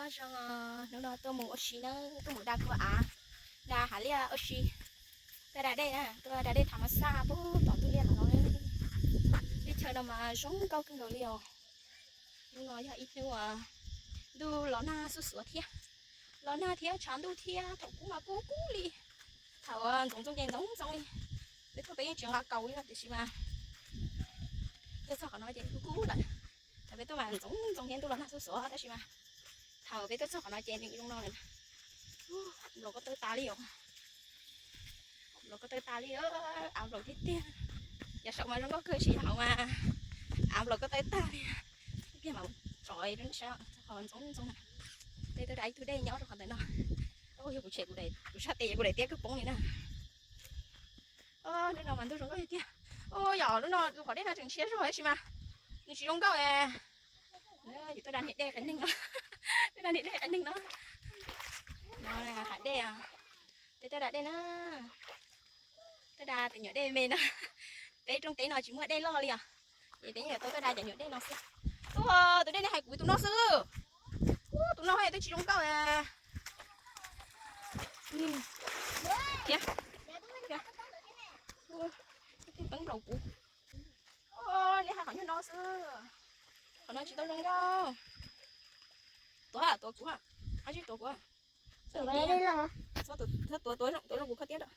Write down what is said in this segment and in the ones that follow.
Nyob zoo, hnub no tuaj mus ua si na, tuaj mus da kua av, da hav liaj ua si. Tuaj da dej na, tuaj da dej tham mas xaj puag tom ntug liaj no. Teb chaws no mas zoo nkauj kawg nkaus li os. Hnub no yog ib hnub uas ntuj los nag xuj xuav thiab, los nag thiab tshav ntuj thiab, thaum kub mas kub kub li. Thaum ntxoov ntxoo ces ntxoov ntxoo li, peb tuaj peb yeej tsis nqa kaus li no tiam sis mas tuaj txog qhov no ces kub kub lawm. Thaum peb tuaj mas ntxoov ntxoo thiab ntuj los nag xuj xuav tab sis mas thaum peb tuaj txog qhov no ces nws zoo no lawm. Nplaum ko taw tas li os. Nplaum ko taw tas li, av nplaum tiag tiag. Yog saum mas zoo nkauj kawg, tab sis yog hauv mas av nplaum ko taw tag li. Tiag mas tsom qhov ntxoov ntxoo. Tej tuaj da ib tug dej nyob rau qhov ntawm no. Yog kuv tshem kuv sab tes kuv daim tiab kawg poob li na. Hnub no mas ntuj zoo nkauj tiag tiag. Yog lub no tus qhov dej no tseem ntshiab zog tab sis mas nws tsis zoo nkauj. Yus tuaj da niam dej qias neeg no, tuaj da niam dej qias neeg no. No hav dej, peb tuaj da dej na, tuaj da tus nyuam dej me no. Peb rooj teb no tsis muaj dej loj li os, ces peb yeej yuav tau tuaj da cov nyuam dej no xwb. Ua, tus dej nej hais kuv tus no xwb. Ua, tus no twb tsis zoo nkauj thiab. Ua, poob nplaum kuv. Ua, nej hais qhov nyuag no xwb, qhov no tsis tau zoo nkauj. Tuav, tuav kuv, ab tsis tuav kuv. Txhob tuav, tuav zoo, tuav zoo kuv kho tiab rau.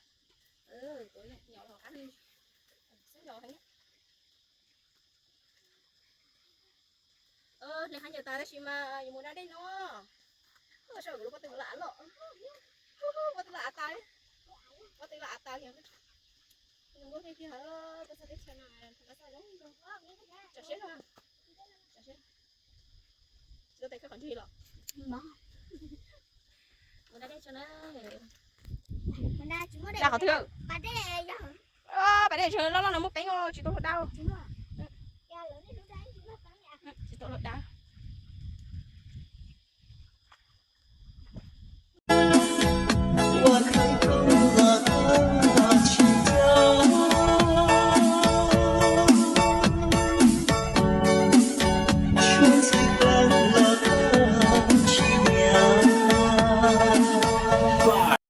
Nws haj ncaws tas tab sis mas yuav mus da dej no. Saib kuv lub pob tw los av loj, pob tw los av tas li, pob tw los av tas li. Zoo nkauj tiag tiag, tuaj txog teb chaws no, txoj zoo nkauj, tsom siab, tsom siab. Tsis tau tes khawb qhov ntswg los. Mus da dej tso na. Da qhov twg? Pas dej tseem loj loj no muaj peeb os, tsis tau luag da. Tsis tau luag da.